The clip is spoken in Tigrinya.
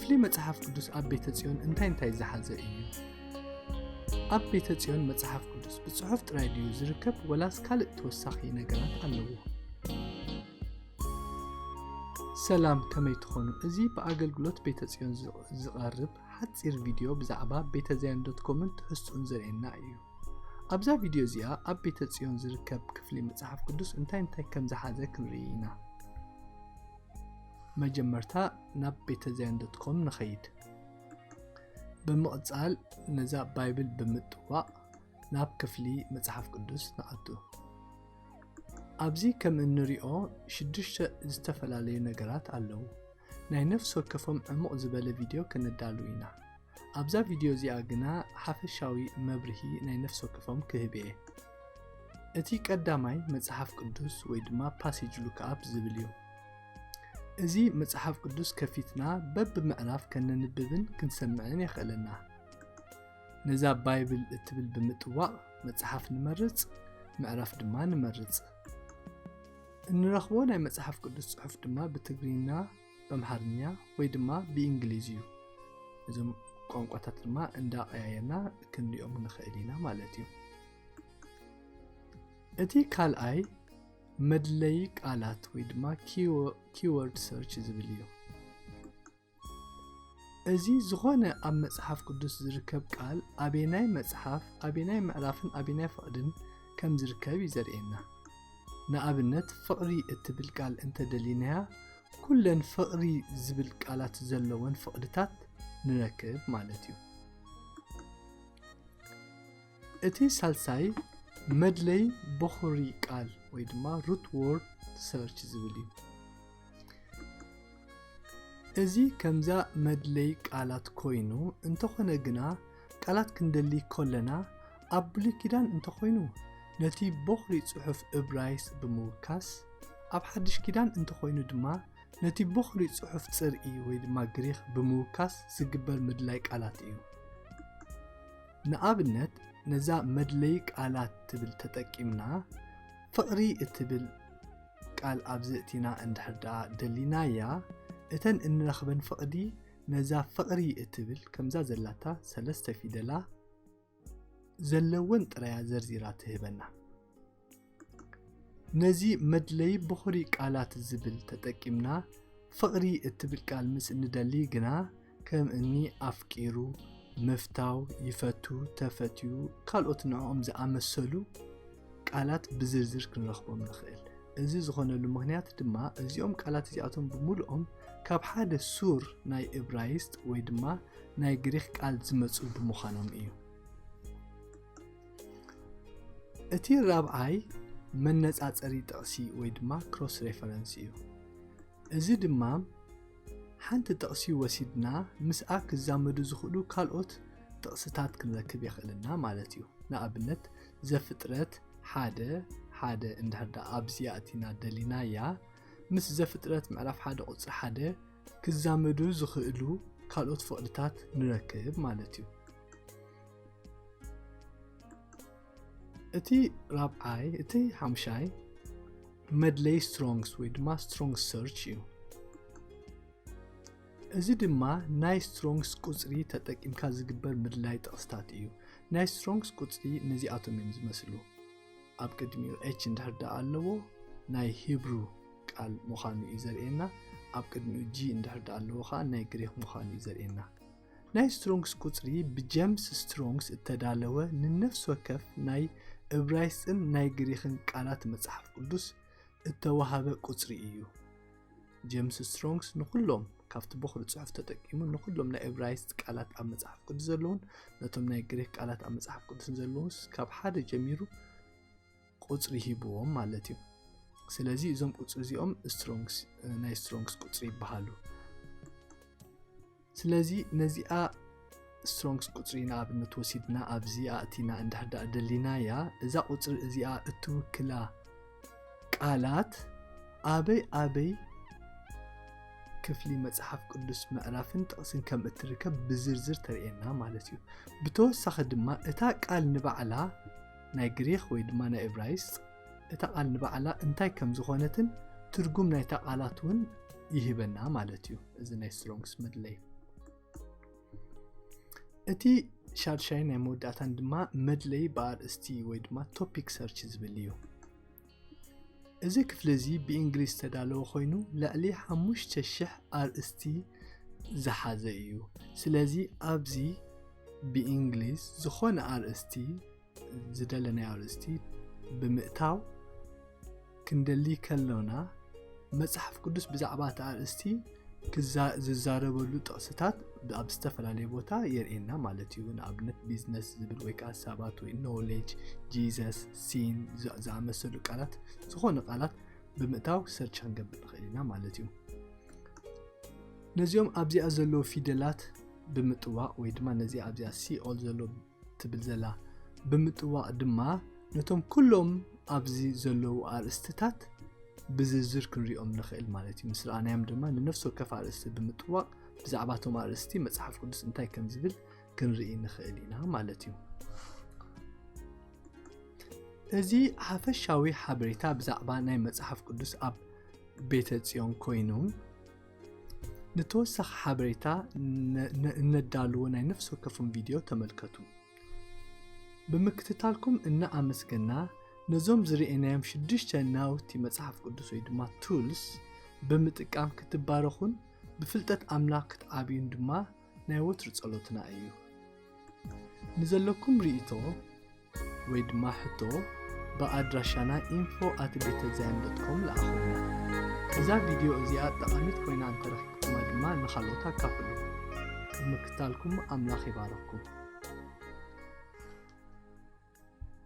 ክፍሊ መጽሓፍ ቅዱስ ኣብ ቤተ ጽዮን እንታይ እንታይ ዝሓዘ እዩ? ኣብ ቤተ ጽዮን መጽሓፍ ቅዱስ ብጽሑፍ ጥራይ ድዩ ዝርከብ፣ ወላስ ካልእ ተወሳኺ ነገራት ኣለዎ? ሰላም፣ ከመይ ትኾኑ? እዚ ብኣገልግሎት ቤተ ጽዮን ዝ-፣ ዝቐርብ ሓጺር ቪድዮ ብዛዕባ ቤተ ዘያን ዶት ኮምን ትሕዝቶኡን ዘርእየና እዩ። ኣብዛ ቪድዮ እዚኣ ኣብ ቤተ ጽዮን ዝርከብ ክፍሊ መጽሓፍ ቅዱስ እንታይ እንታይ ከም ዝሓዘ ክንርኢ ኢና። መጀመርታ ናብ ቤተ ዘያን ዶት ኮም ንኸይድ። ብምቕጻል ነዛ ባይብል ብምጥዋቕ ናብ ክፍሊ መጽሓፍ ቅዱስ ንኣቱ። ኣብዚ ከም እንሪኦ ሽዱሽተ ዝተፈላለዩ ነገራት ኣለዉ። ናይ ነፍሲ ወከፎም ዕሙቕ ዝበለ ቪድዮ ከነዳሉ ኢና። ኣብዛ ቪድዮ እዚኣ ግና ሓፈሻዊ መብርሂ ናይ ነፍሲ ወከፎም ክህብ እየ። እቲ ቀዳማይ መጽሓፍ ቅዱስ ወይ ድማ ፓሴጅ ሉክኣፕ ዝብል እዩ። እዚ መጽሓፍ ቅዱስ ከፊትና በብምዕራፍ ከነንብብን ክንሰምዕን የኽእለና። ነዛ ባይብል እትብል ብምጥዋቕ መጽሓፍ ንመርጽ፣ ምዕራፍ ድማ ንመርጽ። እንረኽቦ ናይ መጽሓፍ ቅዱስ ጽሑፍ ድማ ብትግርኛ፣ በምሓርኛ ወይ ድማ ብእንግሊዝ እዩ። እዞም ቋንቋታት ድማ እንዳቐያየርና ክንሪኦም ንኽእል ኢና ማለት እዩ። እቲ ካልኣይ መድለዪ ቃላት ወይ ድማ ኪወ-፣ ኪወርድ ሰርች ዝብል እዩ። እዚ ዝኾነ ኣብ መጽሓፍ ቅዱስ ዝርከብ ቃል ኣበየናይ መጽሓፍ፣ ኣበየናይ ምዕራፍን ኣበየናይ ፍቕድን ከም ዝርከብ እዩ ዘርእየና። ንኣብነት፣ ፍቕሪ እትብል ቃል እንተደሊናያ፣ ኩለን ፍቕሪ ዝብል ቃላት ዘለወን ፍቕድታት ንረክብ ማለት እዩ። እቲ ሳልሳይ መድለይ በኹሪ ቃል ወይ ድማ ሩት ዎርድ ሰርች ዝብል እዩ። እዚ ከምዛ መድለይ ቃላት ኮይኑ፣ እንተኾነ ግና ቃላት ክንደሊ ከለና ኣብ ብሉይ ኪዳን እንተኾይኑ ነቲ በኹሪ ጽሑፍ እብራይስጥ ብምውካስ፣ ኣብ ሓድሽ ኪዳን እንተኾይኑ ድማ ነቲ በኹሪ ጽሑፍ ጽርኢ ወይ ድማ ግሪኽ ብምውካስ ዝግበር ምድላይ ቃላት እዩ። ንኣብነት፣ ነዛ መድለይ ቃላት ትብል ተጠቂምና፣ ፍቕሪ እትብል ቃል ኣብዚ እቲና እንድሕር ደኣ ደሊናያ፣ እተን እንረኽበን ፍቕዲ ነዛ ፍቕሪ እትብል ከምዛ ዘላታ ሰለስተ ፊደላ ዘለወን ጥራያ ዘርዚራ ትህበና። ነዚ መድለይ በኹሪ ቃላት ዝብል ተጠቂምና፣ ፍቕሪ እትብል ቃል ምስ እንደሊ ግና፣ ከም እኒ ኣፍቂሩ፣ ምፍታው፣ ይፈቱ፣ ተፈትዩ፣ ካልኦት ንዕኦም ዝኣመሰሉ ቃላት ብዝርዝር ክንረኽቦም ንኽእል። እዚ ዝኾነሉ ምኽንያት ድማ፣ እዚኦም ቃላት እዚኣቶም ብምሉኦም ካብ ሓደ ሱር ናይ እብራይስጥ ወይ ድማ ናይ ግሪኽ ቃል ዝመጹ ብምዃኖም እዩ። እቲ ራብዓይ መነጻጸሪ ጥቕሲ ወይ ድማ ክሮስ ሬፈረንስ እዩ። እዚ ድማ ሓንቲ ጥቕሲ ወሲድና ምስኣ ክዛመዱ ዝኽእሉ ካልኦት ጥቕስታት ክንረክብ የኽእለና ማለት እዩ። ንኣብነት፣ ዘፍጥረት ሓደ ሓደ እንድሕር ደኣ ኣብዚ ኣእቲና ደሊናያ፣ ምስ ዘፍጥረት ምዕራፍ ሓደ ቁጽሪ ሓደ ክዛመዱ ዝኽእሉ ካልኦት ፍቕድታት ንረክብ ማለት እዩ። እቲ ራብዓይ፣ እቲ ሓምሻይ መድለይ ስትሮንግስ ወይ ድማ ስትሮንግስ ሰርች እዩ። እዚ ድማ ናይ ስትሮንግስ ቁጽሪ ተጠቂምካ ዝግበር ምድላይ ጥቕስታት እዩ። ናይ ስትሮንግስ ቁጽሪ ነዚኣቶም እዮም ዝመስሉ። ኣብ ቅድሚኡ ኤች እንድሕር ደኣ ኣለዎ፣ ናይ ሂብሩ ቃል ምዃኑ እዩ ዘርእየና። ኣብ ቅድሚኡ ጂ እንድሕር ደኣ ኣለዎ ኸዓ ናይ ግሪኽ ምዃኑ እዩ ዘርእየና። ናይ ስትሮንግስ ቁጽሪ ብጀምስ ስትሮንግስ እተዳለወ ንነፍሲ ወከፍ ናይ እብራይስጥን ናይ ግሪኽን ቃላት መጽሓፍ ቅዱስ እተዋሃበ ቁጽሪ እዩ። ጀምስ ስትሮንግስ ንኹሎም ካብቲ በኹሪ ጽሑፍ ተጠቂሙ ንኹሎም ናይ እብራይስጥ ቃላት ኣብ መጽሓፍ ቅዱስ ዘለዉን ነቶም ናይ ግሪኽ ቃላት ኣብ መጽሓፍ ቅዱስን ዘለዉስ ካብ ሓደ ጀሚሩ ቁጽሪ ሂብዎም ማለት እዩ። ስለዚ እዞም ቁጽሪ እዚኦም ስትሮንግስ፣ ናይ ስትሮንግስ ቁጽሪ ይበሃሉ። ስለዚ ነዚኣ ስትሮንግስ ቁጽሪ ንኣብነት ወሲድና ኣብዚ ኣእቲና እንድሕር ደኣ ደሊናያ፣ እዛ ቁጽሪ እዚኣ እትውክላ ቃላት ኣበይ ኣበይ ክፍሊ መጽሓፍ ቅዱስ ምዕራፍን ጥቕስን ከም እትርከብ ብዝርዝር ተርእየና ማለት እዩ። ብተወሳኺ ድማ እታ ቃል ንባዕላ ናይ ግሪኽ ወይ ድማ ናይ እብራይስጥ፣ እታ ቃል ንባዕላ እንታይ ከም ዝኾነትን ትርጉም ናይታ ቃላት እውን ይህበና ማለት እዩ። እዚ ናይ ስትሮንግስ መድለይ። እቲ ሻድሻይ ናይ መወዳእታን ድማ መድለይ ብኣርእስቲ ወይ ድማ ቶፒክ ሰርች ዝብል እዩ። እዚ ክፍሊ እዚ ብእንግሊዝ ዝተዳለወ ኮይኑ ልዕሊ ሓሙሽተ ሽሕ ኣርእስቲ ዝሓዘ እዩ። ስለዚ ኣብዚ ብእንግሊዝ ዝኾነ ኣርእስቲ ዝደለናዮ ኣርእስቲ ብምእታው ክንደሊ ከሎና መጽሓፍ ቅዱስ ብዛዕባ እቲ ኣርእስቲ ዝዛረበሉ ጥቕስታት ኣብ ዝተፈላለየ ቦታ የርእየና ማለት እዩ። ንኣብነት ቢዝነስ ዝብል ወይ ከዓ ሰባት ወይ ኖሌጅ፣ ጂዘስ፣ ሲን ዝኣመሰሉ ቃላት፣ ዝኾነ ቃላት ብምእታው ሰርች ክንገብር ንኽእል ኢና ማለት እዩ። ነዚኦም ኣብዚኣ ዘለዉ ፊደላት ብምጥዋቕ ወይ ድማ ነዚ ኣብዚኣ ሲ ኦል ዘሎ ትብል ዘላ ብምጥዋቕ ድማ ነቶም ኩሎም ኣብዚ ዘለዉ ኣርእስትታት ብዝርዝር ክንሪኦም ንኽእል ማለት እዩ። ምስ ረኣናዮም ድማ ንነፍሲ ወከፍ ኣርእስቲ ብምጥዋቕ ብዛዕባ እቶም ኣርእስቲ መጽሓፍ ቅዱስ እንታይ ከም ዝብል ክንርኢ ንኽእል ኢና ማለት እዩ። እዚ ሓፈሻዊ ሓበሬታ ብዛዕባ ናይ መጽሓፍ ቅዱስ ኣብ ቤተ ጽዮን ኮይኑ፣ ንተወሳኺ ሓበሬታ እነዳልዎ ናይ ነፍሲ ወከፎም ቪድዮ ተመልከቱ። ብምክትታልኩም እናኣመስገና፣ ነዞም ዝርእናዮም ሽዱሽተ ናውቲ መጽሓፍ ቅዱስ ወይ ድማ ቱልስ ብምጥቃም ክትባረኹን ብፍልጠት ኣምላኽ ክትዓብዩን ድማ ናይ ወትሩ ጸሎትና እዩ። ንዘለኩም ርእይቶ ወይ ድማ ሕቶ ብኣድራሻና ኢንፎ ኣት ቤተዛያን ዶት ኮም ለኣኹልና። እዛ ቪድዮ እዚኣ ጠቓሚት ኮይና እንተረኺብኩማ ድማ ንኻልኦት ኣካፍሉ። ብምክታልኩም ኣምላኽ ይባረኽኩም።